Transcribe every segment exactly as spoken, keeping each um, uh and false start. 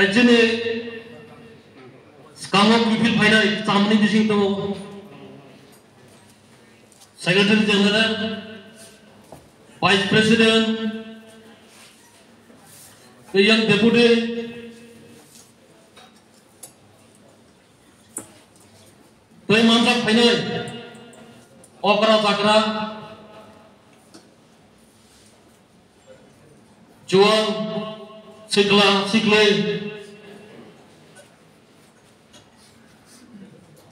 Rajyoni swkango kiphil phainai chamani bising tongo Secretary General, Vice President, tei yang Deputy, tei manjak phainai okra chakra, chuwang, sikla, siklai,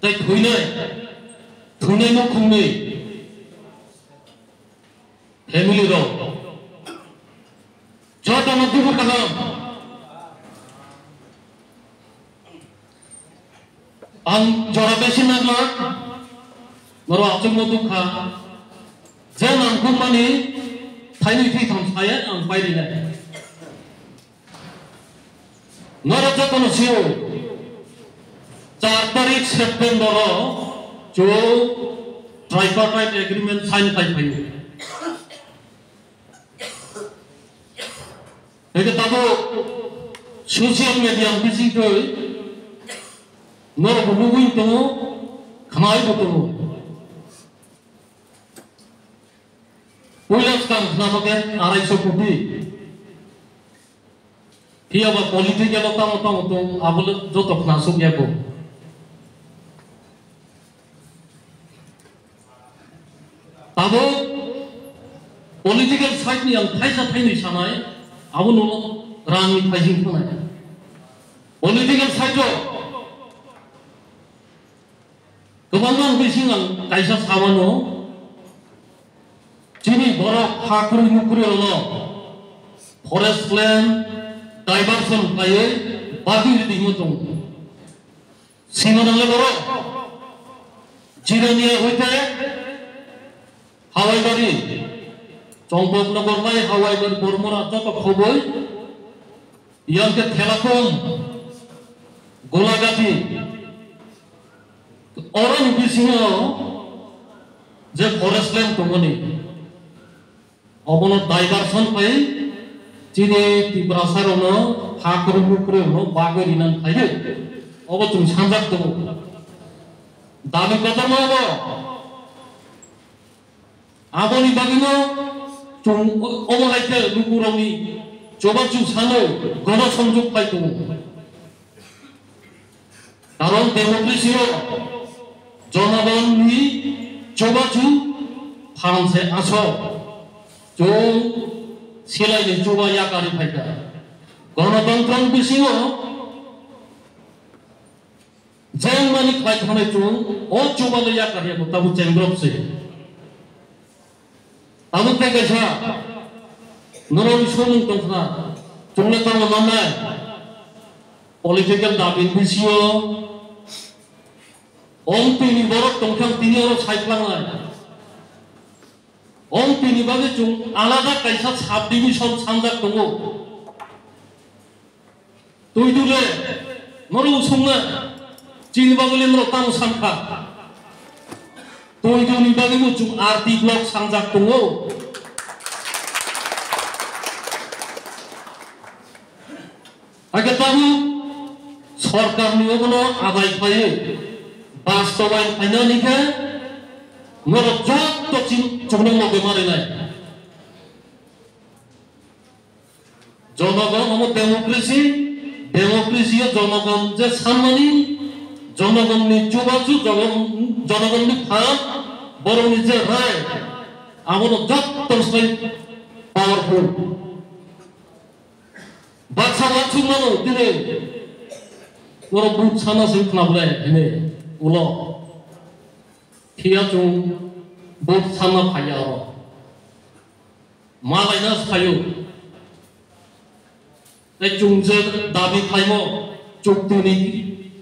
tei thwinai, thwinai no khungni family rok jotono dubur kaham. Ang jora besi nangma, norok achukno dukha. Je nangkukmani thainwi thwi tham saya ang pairinai. Norok jotono sio, char tarik September o chwng tripartite agreement sign khai phaio. Hingke tabuk social media bising twi norok bo nugwi tongo, khwnai bo tongo. Puila swkang khna bagwi arai so koti. Phiya ba political o tamo tamo tong, abo le joto khna suk ya bo. Tabuk political side ni ang thaisa thainwi sanai, abo no rang ni phaising thanai. Political side o kwbangma bising ang kaisa samano, chini borok ha kwrwi mukwrwi rokno forest land diversion khlaiwi bagwi rwdi hinwi tongo. Sima nangle borok Jirania hoite Hawaibari, Chongpok Nogor lai Hawaibari Bormora joto khoboi, yang khe Thelakom, Golagati, oroni bisingo je forest land tongmani, obono diversion pai chini Tiprasa rokno ha kwrwi mukwrwi rokno bagwi rinani khlai de, obo chwng sanjak tongo. Dabi kotorma obo. Aboni bagwino chwng omo hai khe lukurokni chubachu sano gono songjak phai tongo. Karon democracy-o jonogonni chubachu phan se aswk. Chwng silaini chuba yakarwi phaikha. Gonotontroni bisingo jeng mani khlai thangnai chwng o chuba le yakar ya tabuk chengrok se. Tabuk tei kaisa norokni somung tongkha, chwng le tamo mannai political dabi bisio ong tini borok tongkha tini oro sai plangnai. Ong tini bagwi chwng alada kaisa subdivision sanjak tongo. Twi dule, norok usungna, chini bagwi le norok tamo sankha. Twi duni bagwi bo chwng R T block sangjak tongo. Hakhe tamo sorkarni obono adai khlaiwi bastobayan khlainani khe norok jotto chini chwngno loge marinai. Jonogon omo democracy, democracy o jonogon je sanmani, jonogonni chubachu, jogon-, jonogonni phan, borokni je rai, abono jotto sai powerful. Baksa wansukmano tini norok vote sana se khna ble hini ulo. Phiya chwng vote sana phaiya oro. Malaina phaio. Tei chwng je dabi khlaimo, chuktini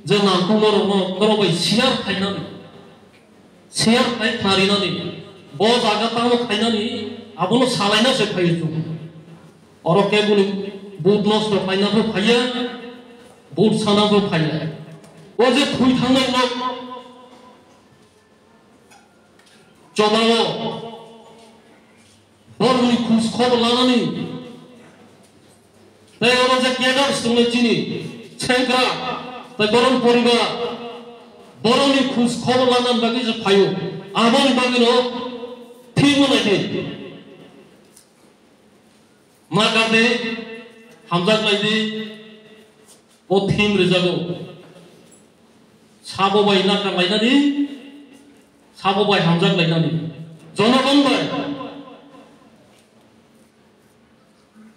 je nangkukma rokno norok bai share khlainani, share khlai kharinani, bo jaga tamo khlainani, abono salaina se phaio chwng. Oro keboni vote nosto khlaina bo phaiya, vote sana bo phaiya. O je thwi thangnai nok, chobao borokni khus khobor lanani tei oro je cadres tongnai chini Sengkrak, tai boroni poribar, boroni khus khobor lana bagwi se phaio. Aboni bagwino thimo naidi. Ma kar di, hamjak lai di, o thim rijago. Sabo bai nakar lainani, sabo bai hamjak lainani. Jonogon bai.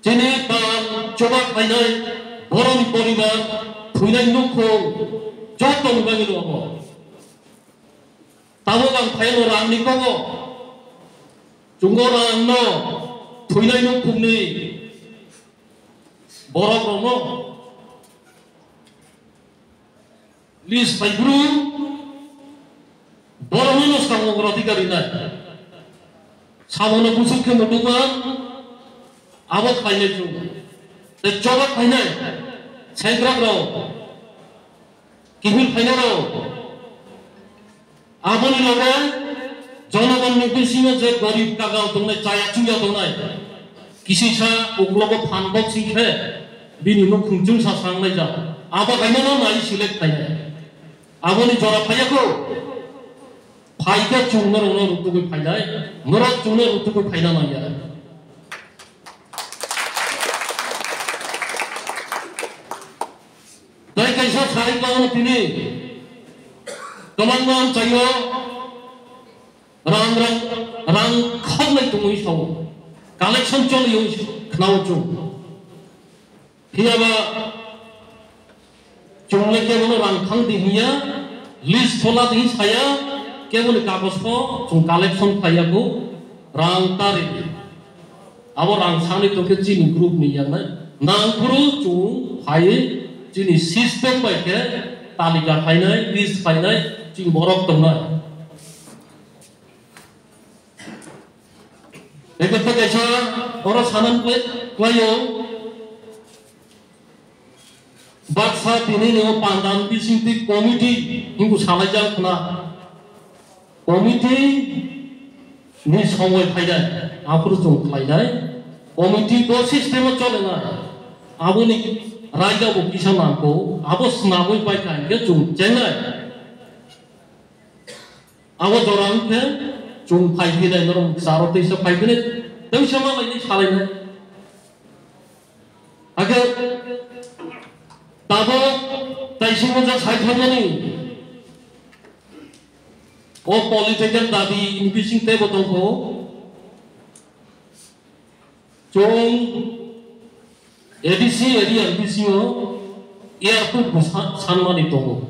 Chini bang choba khainai, boroni poribar, thwinai nukhung, jotoni bagwi no obo. Tabuk ang phaino rangni kogo. Chungo rangno thwinai nukhungni borok rokno list phai bru borokno no samung roti gari nai. Sabono busuk khe mutukma abo khlainai chwng. Tei choba khlainai sengkrak rok. Kihil phainai rok, aboni loge jonogonni bisingo je gorib kagal tongnai, chaya chuya tongnai, kisisa uklogo phan bok sing khe bini nukhung chungsa sangnai jak. Abo kainano nai select khainai. Aboni jora phaiya kho. Phai khe chwng norokno rutugwi phainai, norok chwngno rutugwi phaina nangya. Tei kaisa sai khlaio tini, kwbangma amchaio rang, rang, rang khoknai tongwi sao, collection choliwi khnao chwng. Phiyaba chwng le kebono rang thang di hinya, list thola di saya, keboni kagoj pho chwng collection khlaiya kho, rang ta ridi. Abo rang sani tongkhe chini group ni yangnai. Nangphuru chwng phai chini system bai khe talika phainai, list phainai, chini borok tongnai. Eko tei kaisa oro sanan khlai-, khlaio. Baksa tini ni o pandan bising twi committee hingu salaijak khna. Committee ni somoi phainai, aphuru chwng khlainai. Committee bo system o cholenai. Aboni raida bo kisa nangkho, abo swnamwi paikha hinkhe chwng chengnai. Abo jora wngkhe chwng phai phinai, norok charo twisa phai phinai, twisa ma lainai salainai. Hakhe tabuk taisingo jak sai thangmani o political dabi ni bising teibo tongkho. Chwng A D C area ni bisingo airport bo sa-, sanmani tongo.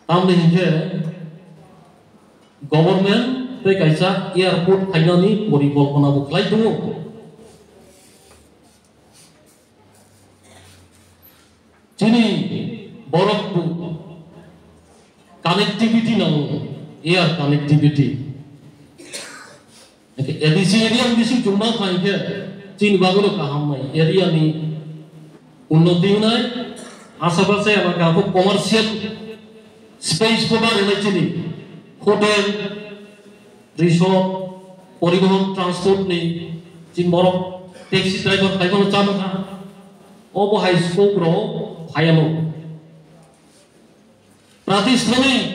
Tamni hinkhe government tei kaisa airport khainani porikolpona bo khlai tongo. Chini borok bo connectivity nango, air connectivity. Hingke A D C area ni bising chwng ma kha hingke chini bagwi no kaham nai area ni unnoti wngnai, asha bachai elaka bo commercial space bo barinai chini hotel, resort, poribahon transport ni chini borok taxi driver khlai mano chama kha, obo hai scope rok phai ano. Pratisthanik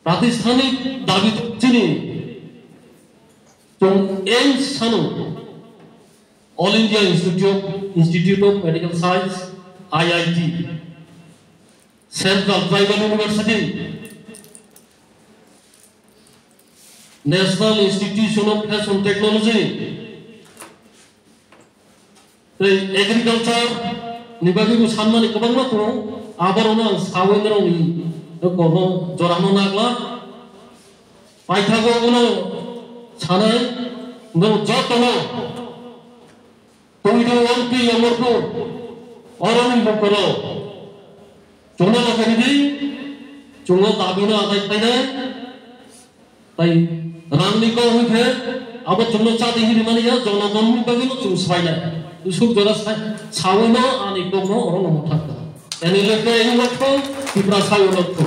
Pratisthanik dabi chini chwng aims sano All India Institute of, Institute of Medical Science, I I T, Central Tribal University, National Institution of Fashion Technology, tei agriculture ni bagwi bo sanmani kwbangma tongo, aborokno ang sawi norokni kono jorano nagla. Paithago bono sanai, norok jotono tongwi tongo L P Amarpur, oroni bukhoro chwngno lokhai ridi, chwngno dabino adai khlainai. Tai rangni kok hwnkhe abo chwngno chadi hinwi mani ya, jonogonni bagwino chwng swbainai. Usuk jora sa-, sawino ani kokno oro no mwthak ta. Ani lekha ani lotho, Tiprasa o lotho.